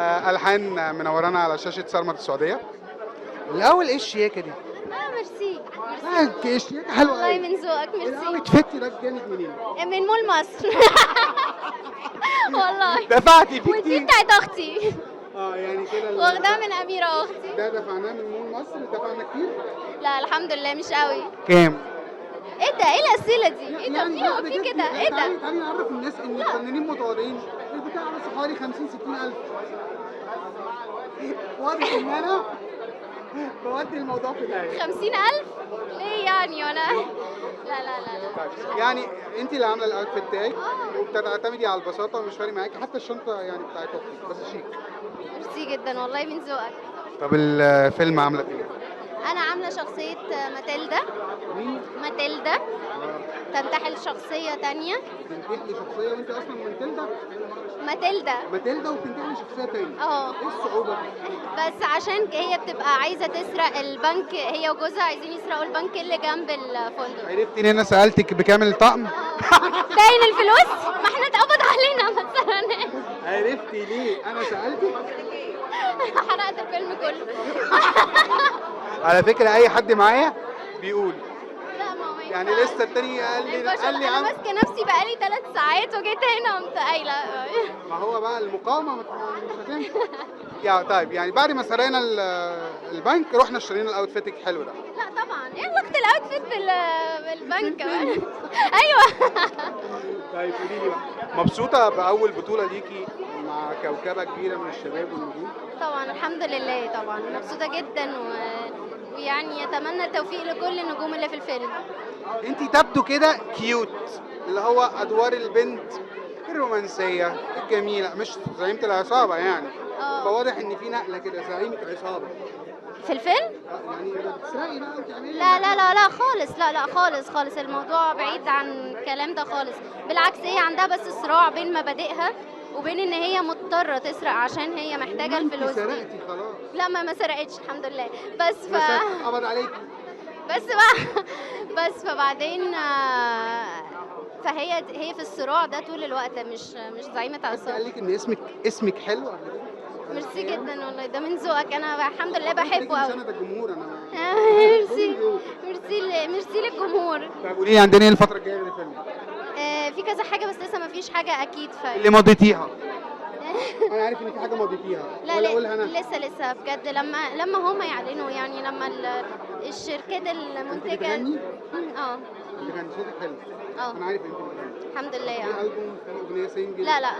الحان منورانا على شاشة سرمد السعوديه. الاول ايه الشياكه دي؟ ميرسي. لا انت ايه الشياكه حلوة والله قوي. من ذوقك، ميرسي. ال outfit ده جامد منين؟ من مول مصر والله. دفعتي فيه ودي كتير. بتاعت اختي. يعني كده واخداها من اميره اختي. ده دفعناه من مول مصر، دفعنا كتير؟ لا الحمد لله مش قوي. كام؟ ايه ده؟ ايه الاسئلة دي؟ ايه ده؟ يعني في لا هو في بجد كده؟ ايه ده؟ تعالي تعالي نعرف الناس ان الفنانين متواضعين، البتاع بس حوالي 50 60 الف. واضح ان انا بودي الموضوع في داهية. 50,000 ليه يعني؟ وانا لا لا لا لا. طيب يعني انت اللي عامله ال outfit بتاعك وبتعتمدي على البساطة ومش فارق معاكي حتى الشنطة يعني بتاعت اختك بس شيك. ميرسي جدا والله من ذوقك. طب الفيلم عامله فيه؟ انا عامله شخصية ماتيلدا. مين؟ ماتيلدا تنتحل شخصية تانية. بتنتحلي شخصية وانت اصلا ماتيلدا؟ ماتيلدا. ماتيلدا وبتنتحلي شخصية تانية. اه. ايه الصعوبة دي؟ بس عشان هي بتبقى عايزه تسرق البنك، هي وجوزها عايزين يسرقوا البنك اللي جنب الفندق. عرفتي ان انا سالتك بكام الطقم؟ باين الفلوس؟ ما احنا اتقبض علينا مثلا. عرفتي ليه انا سالتك؟ حرقت الفيلم كله. على فكرة اي حد معايا بيقول لا ما هو ما يعني ينفعش. لسه التاني قال ما لي ينفعش. قال لي انا عم ماسكه نفسي بقالي 3 ساعات وجيت هنا قمت قايله. ما هو بقى المقاومة مش هتنفع. يا طيب يعني بعد ما سرقنا البنك رحنا اشترينا ال outfit الحلو ده. لا طبعا، ايه علاقة ال outfit بالبنك؟ ايوه. طيب قولي لي بقى، مبسوطة باول بطوله ليكي مع كوكبه كبيرة من الشباب والنجوم؟ طبعا الحمد لله، طبعا مبسوطة جدا ويعني اتمنى التوفيق لكل النجوم اللي في الفيلم. انت تبدو كده cute، اللي هو ادوار البنت الرومانسية الجميلة، مش زعيمه العصابة يعني. فواضح ان في نقله كده زعيمه عصابة في الفيلم؟ يعني بتسرقي بقى وتعملي؟ لا لا لا لا خالص، لا لا خالص خالص، الموضوع بعيد عن الكلام ده خالص. بالعكس هي عندها بس صراع بين مبادئها وبين ان هي مضطرة تسرق عشان هي محتاجه انت الفلوس دي. سرقتي خلاص. لا ما سرقتش الحمد لله. بس بس قبض عليك. بس بقى بس فبعدين فهي هي في الصراع ده طول الوقت، مش زعيمه حد قال عصابة. لك ان اسمك حلو قبل كده؟ ميرسي جدا والله، ده من ذوقك، انا الحمد لله بحبه قوي. سنة الجمهور انا. ميرسي ميرسي ميرسي للجمهور. طيب قولي لي عندنا ايه الفترة الجاية غير الفيلم؟ في كذا حاجة بس لسه ما فيش حاجة اكيد. اللي مضيتيها. انا عارف ان في حاجة مضيتيها. لا ولا لا اقولها انا؟ لسه لسه بجد، لما هم يعلنوا يعني، لما الشركات المنتجة. بتغني؟ بتغني، صوتك حلو. انا عارف ان انت بتغني. الحمد لله. في البوم، في اغنية single؟ لا لا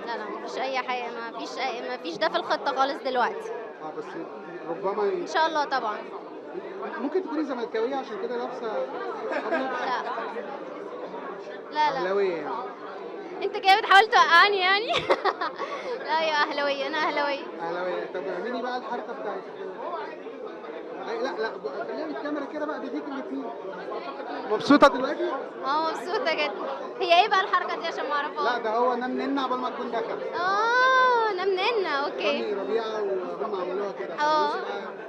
لا لا، مفيش اي حاجة، مفيش ده في الخطة خالص دلوقتي. بس ربما ان شاء الله طبعا. ممكن تكوني زملكاويه عشان كده لابسه ابيض؟ لا لا لا. اهلاويه يعني. انت كده بتحاول توقعني يعني؟ لا يا اهلاويه، انا اهلاويه. اهلاويه. طب اعملي بقى الحركة بتاعت لا لا خليها بالكاميرا كده بقى بايديك الاثنين. مبسوطة دلوقتي؟ مبسوطة جدا. هي ايه بقى الحركة دي عشان ما اعرفهاش؟ لا ده هو نام نن عقبال ما تكون دخل. نام نن، okay. رامي ربيعة وهم عملوها كده.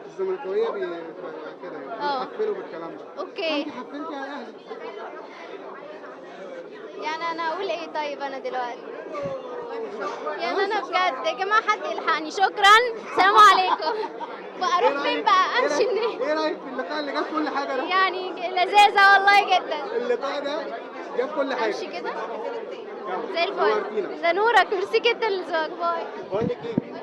الزملكاويه كده يعني بيحفلوا بالكلام ده. okay. انت حفلتي على الاهلي. يعني انا اقول ايه طيب انا دلوقتي؟ يعني انا بجد يا جماعة حد يلحقني. شكرا، السلام عليكم. بقى اروح فين بقى؟ امشي منين؟ ايه رايك في اللقاء اللي جاب كل حاجة ده؟ يعني لذاذه والله جدا. اللقاء ده جاب كل حاجة. امشي كده؟ زي الفل. ده نورك، ميرسي جدا لذوقك. bye. بقول لك ايه؟